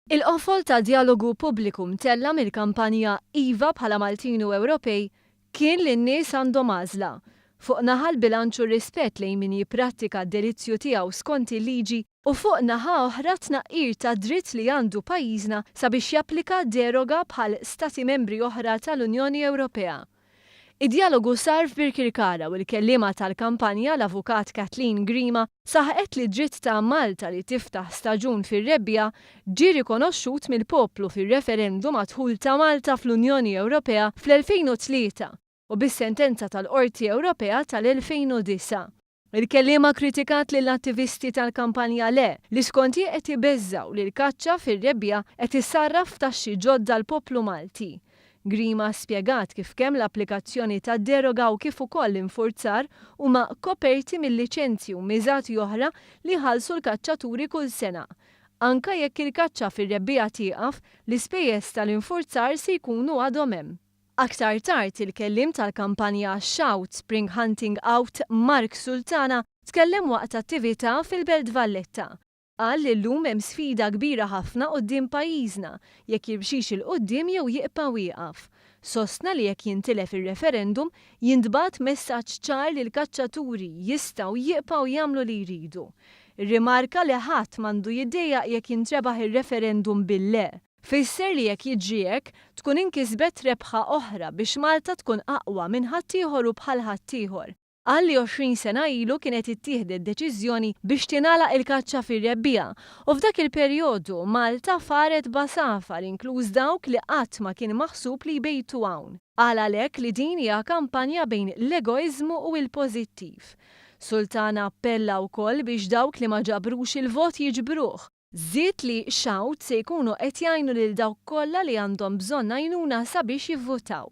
Il-qofol ta' djalogu pubbliku mtella' mill-kampanja Iva bħala Maltin u Ewropej kien li n-nies għandhom għażla. Fuq naħa l-bilanċ u r-rispett lejn min jipprattika d-delizzju tiegħu skont il-liġi u fuq naħa oħra t-tnaqqir tad-dritt li għandu pajjiżna sabiex japplika deroga bħal Stati Membri oħra tal-Unjoni Ewropea. Id-djalogu sar f'Birkirkara u l-kelliema tal-kampanja, l-Avukat Kathleen Grima, saħqet li d-dritt ta' Malta li tiftaħ staġun fir-rebbiegħa ġie rikonoxxut mill-poplu fir-referendum għad-dħul ta' Malta fl-Unjoni Ewropea fl-2003 u bis-sentenza tal-Qorti Ewropea tal-2009. Il-kelliema kkritikat lill-attivisti tal-kampanja Le, li skont hi qed ibeżżgħu li l-kaċċa fir-rebbiegħa qed issarraf f'taxxi ġodda l-poplu Malti. Grima spjegat kif kemm l-applikazzjoni tad-deroga u kif ukoll l-infurzar huma koperti mil-liċenzji u miżati oħra li jħallsu l-kaċċaturi kull sena. Anke jekk il-kaċċa fir-rebbiegħa tieqaf, l-ispejjeż tal-infurzar se jkunu għadhom hemm. Aktar tard, il-kelliem tal-kampanja Shout Spring Hunting Out Mark Sultana tkellem waqt attività fil-Belt Valletta. Qal li llum hemm sfida kbira ħafna quddiem pajjiżna jekk jimxix 'il quddiem jew jiqpa' wieqaf. Sostna li jekk jintilef ir-referendum, jintbagħat messaġġ ċar li l-kaċċaturi jistgħu jiqpgħu jagħmlu li jridu. Irrimarka li ħadd m'għandu jiddejjaq jekk jintrebaħ ir-referendum bil-le. Fisser li jekk jiġri hekk, tkun inkisbet rebħa oħra biex Malta tkun aqwa minn ħaddieħor u bħal ħaddieħor. Qal li 20 sena ilu kienet ittieħdet deċiżjoni biex tingħalaq il-kaċċa fir-rebbiegħa u f'dak il-perjodu Malta faret b'għasafar inkluż dawk li qatt ma kien maħsub li jbejtu hawn. Qal għalhekk li din hija kampanja bejn l-egoiżmu u l-pożittiv. Sultana appella wkoll biex dawk li ma ġabrux il-vot jiġbruh. Żied li Shout se jkunu qed jgħinu lil dawk kollha li għandhom bżonn għajnuna sabiex jivvutaw.